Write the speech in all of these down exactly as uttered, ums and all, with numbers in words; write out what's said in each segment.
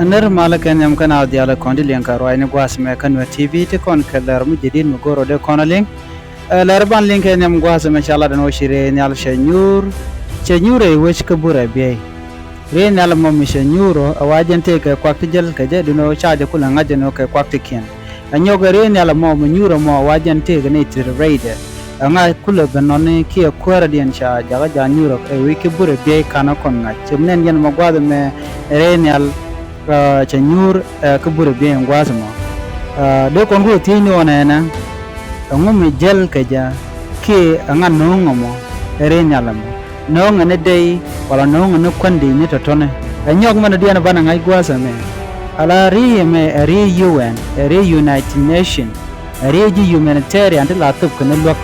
Ner malä kɛ nhiam kä naath diaal kɔn ti liŋ kɛ ruaacni gua̱a̱th mɛ kä Nuer T V ti kɔn kɛ lɛr mi jadid mi go̱r ɔ dee kɔn a liŋ. Ɛ, lɛr ban liŋ kɛ nhiam gua̱a̱th mɛ ca lat ɛn ɣöö ci rɛy nhial cɛ nyuur, cɛ nyuur rɛy wec kä burɛ biey. Rɛy nhial ɛmɔ mi cɛ nyuur ɔ ɛ wa jɛn tëëkɛ kuak ti jäl kɛ jɛ, duundɛ ɣöö ca jɛ kulɛ ŋa̱c ɛn ɣöö kɛ kuak ti kiɛn. Ɛ nyɔk ɛ rɛy nhial ɛmɔ mi nyuur ɛmɔ ɛ wa jɛn tëëkɛ nɛy ti rɛydɛ. Ɛŋa kulɛ ben nɔni kiɛ kuäärä diɛn ca jakä ja̱ nyuur ɛ wi̱c ki burɛ biey ka̱n ɛ kɔn ŋa̱c. Cɛ mi nɛn jɛn ɛmɔ gua̱a̱th ɛmɛ rɛy nhial, ɛ, cɛ nyuur, ɛ, ki burɛ biey ɛn gua̱a̱th ɛmɔ. Ɛ, dee kɔn ku thiecni ɣɔn ɛnɛ, ɛŋu mi jäl kɛ jɛ kiɛ ɛŋa no̱o̱ŋ ɛmɔ ɛ rɛy nhial ɛmɔ? No̱o̱ŋ ɛn ni dey wala no̱o̱ŋ ɛn ni kuändɛ ni tɔ̱tɔ̱ni? Ɛ nyɔk mɛn ɛ diɛn ɛ banɛ ŋa̱c gua̱a̱th ɛmɛ. Ala rɛy ɛmɛ ɛ rɛy U N, ɛ rɛy United Nation, ɛ rɛy ji̱ humanitarian ti la thop kɛn luäk.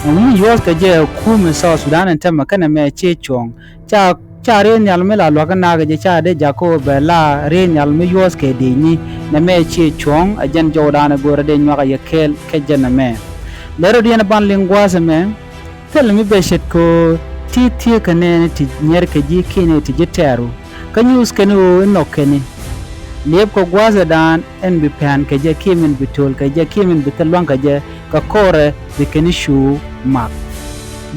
Ɛŋu mi yuɔth kɛ jɛ ɛ kumɛ South Sudan ɛn tɛmɛ kɛnɛ mɛ ciɛ cuɔ̱ɔ̱ŋ? Ca, ca rɛy nhial mi la luäk kɛ nakä jɛ ca dee jakä bɛ la rɛy nhial mi yuɔth kɛ dee nyi nɛ mɛ ciɛ cuɔ̱ɔ̱ŋ, ɛ jɛn jɔwdan ɛ go̱rɛ dee nyuak ɛ yɛ kɛɛl kɛ jɛn ɛ mɛ. Lɛr ɔ diɛn ɛ ban liŋ gua̱a̱th ɛmɛ. Thil mi bɛ ce̱tkɛ ɣöö ti thieekä nɛɛni ti nyɛrkɛ ji̱ kiɛni ti ji̱ tɛɛru. Kä nyuuth kɛn ɣöö inɔ kɛni liɛpkɛ gua̱a̱thädan ɛn bi pɛn kɛ jɛ kiɛ min bi to̱l kɛ jɛ kiɛ min bi thil lua̱ŋ kɛ jɛ kɛ kɔrɛ bi kɛn cu mak.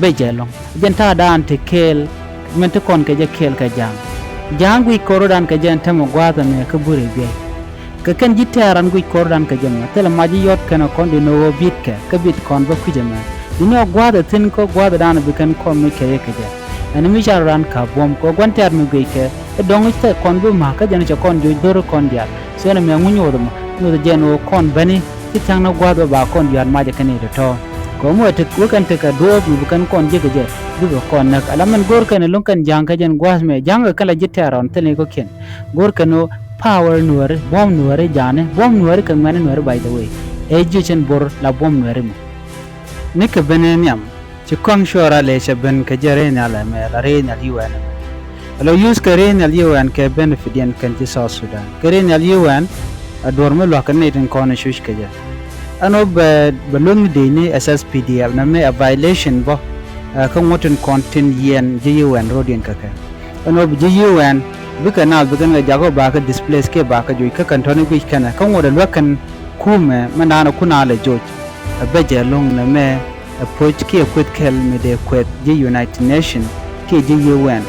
Bɛ jɛ lɔ̱ŋ jɛn ta̱a̱dan ti kɛɛl min ti kɔn kɛ jɛ kɛɛl kɛ ja̱a̱ŋ. Ja̱a̱ŋ guic kɔrɔdan kɛ jɛ ɛn tämɛ gua̱a̱th ɛmɛ kä burɛ biey. Kɛ kɛn ji̱ tɛ̈r an guic kɔrdan kɛ jɛ mɛ thilɛ mac ji̱ yɔt kɛn ɛ kɔn di ni ɣöö bitkɛ kä bit kɔn bä kui̱c ɛmɛ. Di ni ɣöö gua̱a̱th ɛ thi̱n kä gua̱a̱th dan bi kɛn kɔn ŋuic kɛ yɛ kɛ jɛ. Ɛn mi ca rɔ ran ka̱p buɔ̱m kɛ gua̱n tɛ̈r mi guic kɛ ɛ dɔ̱ŋ i̱ thɛ kɔn bi ma̱a̱k kä jɛn cɛ kɔn joc dho̱r kɔn diaal. So ɛn ɛmɛ ŋuny ɣöth ɛmɔ ŋuth jɛn ɣöö kɔn bäni ti thia̱ŋ ni gua̱a̱th bä ba kɔn yua̱a̱t mac ɛ kɛn i̱ tɔ̱tɔ̱. Kɛ ɣöö mi wä tek wä kɛn tekɛ duɔ̱ɔ̱p mi bi kɛn kɔn jiäk kɛ jɛ bikɛ kɔn näk. Ala min go̱r kɛn ɛ lo̱ŋ kɛn ja̱a̱ŋ kɛ jɛn gua̱a̱th mɛ ja̱a̱ŋ kɛ kɛn la ji̱ tɛ̈r ɔn thilɛ kɔ kiɛn. Go̱r kɛn ɣöö power nuääri, buɔ̱m nuääri ja̱a̱ni, buɔ̱m nuääri kɛ ŋuɛ̈ni nuääri, by the way. Ɛ ji̱ cɛn bo̱r la buɔ̱m nuääri mɔ. Ni kɛ ben ɛ nhiam ci kɔaŋ cuɔra lɛ cɛ ben kɛ jɛ rɛy nhial ɛmɛ la rɛy nhial U N ɛmɛ. Ɛ lɔ use kɛ rɛy nhial U N kɛ benefit diɛn kɛn ci South Sudan. Kɛ rɛy nhial U N ɛ duɔ̱r mi lua̱k kɛ nɛy tin kɔn ɛ cuc kɛ jɛ. Ɛn ɣöö bɛ, bɛ luäŋni dec ni S S P D F nɛmɛ ɛ violation bä, ɛ, kä ŋuɔ̱t tin kɔn tin yiɛn ji̱ U N ro̱diɛn kɛ kɛ. Ɛn ɣöö bi ji̱ U N bikɛ naath bi kɛn kɛ jakä ba kɛ displace kiɛ ba kɛ joc kä kɛn tɔ̱ni guic kɛnɛ kä ŋuɔ̱t ɛ luäk kɛn kumɛ mɛn da̱a̱n ɛ kun a lɛ joc. Ɛ bɛ jɛ lo̱ŋ nɛmɛ ɛ puɔ̱c kiɛ kueth kɛl mi dee kueth ji̱ United Nation kiɛ ji̱ U N.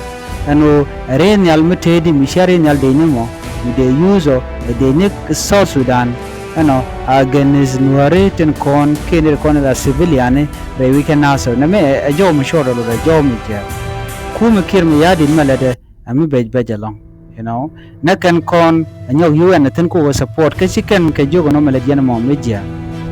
Ɛn ɣöö ɛ rɛy nhial mi tëëdi mi cia rɛy nhial dec ni mɔ mi dee use ɔ ɛ dec ni South Sudan. Ɛnɔ against nuääri tin kɔn kiɛ ni kɔn la civilian ni rɛy wi̱c kɛ Nasir. Nɛmɛ ɛ jɔw mi cuɔr dɔl rɛ jɔw mi jiɛk. Kumɛ Kiir mi ya̱di̱t mɛ lɛtdɛ ɛ mi bec bec ɛlɔ̱ŋ. You know, nɛ kɛn kɔn ɛ nyɔk U N ɛ thi̱n kɛ wä support kä ci kɛn kɛ jiök ɛn ɣöö mɛ lɛt yɛn ɛmɔ mi jiɛk.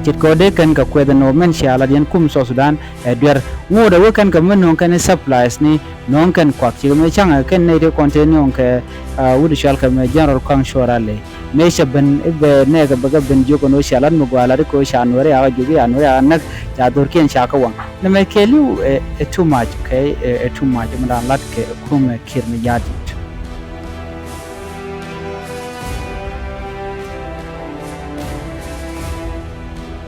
Ce̱tkɛ ɣöö dee kɛn kɛ kuɛth ɛn ɣöö mɛn cia lat yɛn kum South Sudan ɛ duer. Ŋot ɛ wee kɛn kɛ mi nöŋ kɛn i̱ supplies ni nöŋ kɛn kuak cikɛ mi ca̱ŋ ɛ kɛn nɛy ti kɔn te nöŋ kɛ, ah, wut cual kɛ mɛ General Kɔaŋ Cuɔl Rali. Mëë cɛ ben i̱ bɛ nɛɛkɛ bɛ kɛ ben jiök ɛn ɣöö cia lat mi gɔaa lat i̱ kɛ ɣöö ca nuääri a kɛ juɔk i̱ a nuääri a näk ca dhorkiɛn ca kɛ waŋ. Nɛmɛ kɛɛliw ɛ, ɛ too much, okay? Ɛ, ɛ too much mi daan lat kɛ kumɛ Kiir mi ya̱di̱t.